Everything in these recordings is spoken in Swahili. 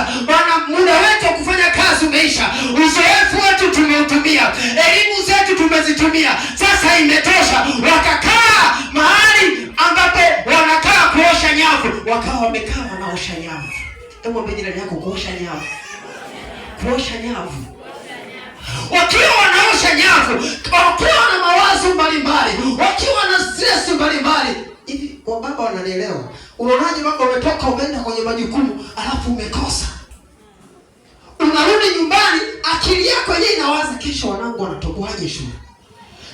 Imetosha, maana muda wetu wa kufanya kazi umeisha, uzoefu wetu tumeutumia, elimu zetu tumezitumia, sasa imetosha. Wakakaa mahali ambapo wanakaa kuosha nyavu, wakawa wamekaa wanaosha nyavu. Hebu mwambie jirani yako, kuosha nyavu, kuosha nyavu. Wakiwa wanaosha nyavu, wakiwa na mawazo mbalimbali, wakiwa na stress mbalimbali. Hivi wababa wananielewa? Unaonaje baba, umetoka umeenda kwenye majukumu alafu umekosa, unarudi nyumbani, akili yako yenyewe inawaza, kesho wanangu wanatoboaje shule,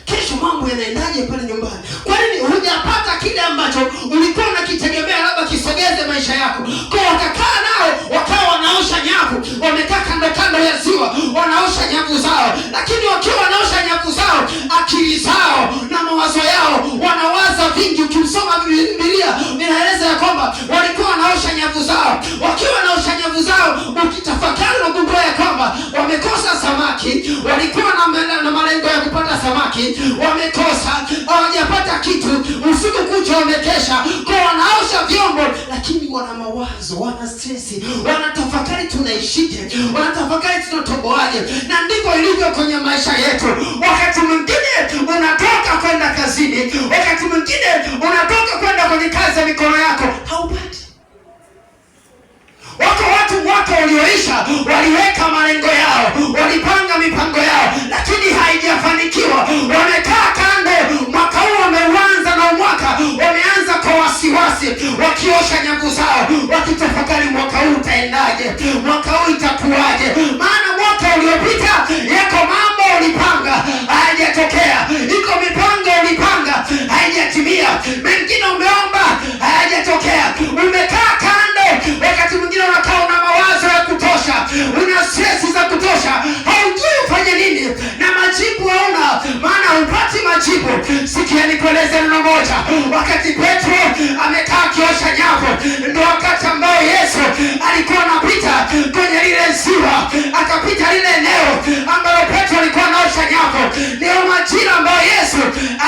kesho mambo yanaendaje pale nyumbani? Kwa nini hujapata kile ambacho ulikuwa unakitegemea, labda kisogeze maisha yako? Kwa wakakaa nao wakawa wanaosha nyavu, wamekaa kando kando ya ziwa wanaosha nyavu zao, lakini wakiwa wanaosha nyavu zao, akili zao na mawazo yao wanawaza vingi. Ukimsoma Biblia inaeleza ya kwamba walikuwa wanaosha nyavu zao, wakiwa wanaosha nyavu zao, ukitafakari unagundua ya kwamba wamekosa samaki. Walikuwa na malengo ya kupata samaki, wamekosa, hawajapata kitu, usiku kucha wamekesha, kwa wanaosha vyombo, lakini wana mawazo, wana stress, wanatafakari tunaishije, wanatafakari tunatoboaje. Na ndivyo ilivyo kwenye maisha yetu. Wakati mwingine unatoka kwenda kazini, wakati mwingine unatoka kwenda kwenye kazi ya mikono yako, haupati. Wako watu mwaka ulioisha waliweka malengo yao, walipanga mipango yao, lakini haijafanikiwa. Wamekaa kando, mwaka huu wameuanza na mwaka wameanza kwa wasiwasi, wakiosha nyavu zao, wakitafakari mwaka huu utaendaje, mwaka huu itakuwaje? Maana mwaka uliopita yako mambo ulipanga hayajatokea, iko mipango ulipanga haijatimia, mengine umeomba hayajatokea, umekaa kando. Wakati mwingine unakaa una mawazo ya kutosha, una stress za kutosha, haujui ufanye nini na majibu hauna, maana hupati majibu. Sikia nikueleze neno moja. Wakati Petro amekaa akiosha nyavu, ndo wakati ambao Yesu alikuwa anapita kwenye lile ziwa, akapita lile eneo ambalo Petro alikuwa anaosha nyavu. Ndio majira ambayo Yesu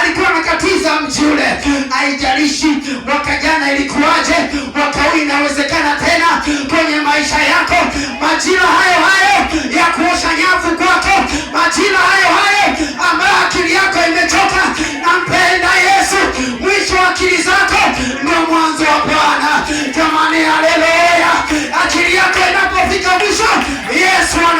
alikuwa anakatiza mji ule. Haijalishi mwaka jana ilikuwaje, mwaka huu inawezekana tena kwenye maisha yako. Majira hayo hayo ya kuosha nyavu kwako, majira hayo hayo ambayo akili yako imechoka. Nampenda Yesu, mwisho wa akili zako ndio mwanzo wa Bwana. Jamani, haleluya! Akili yako inapofika mwisho, Yesu ana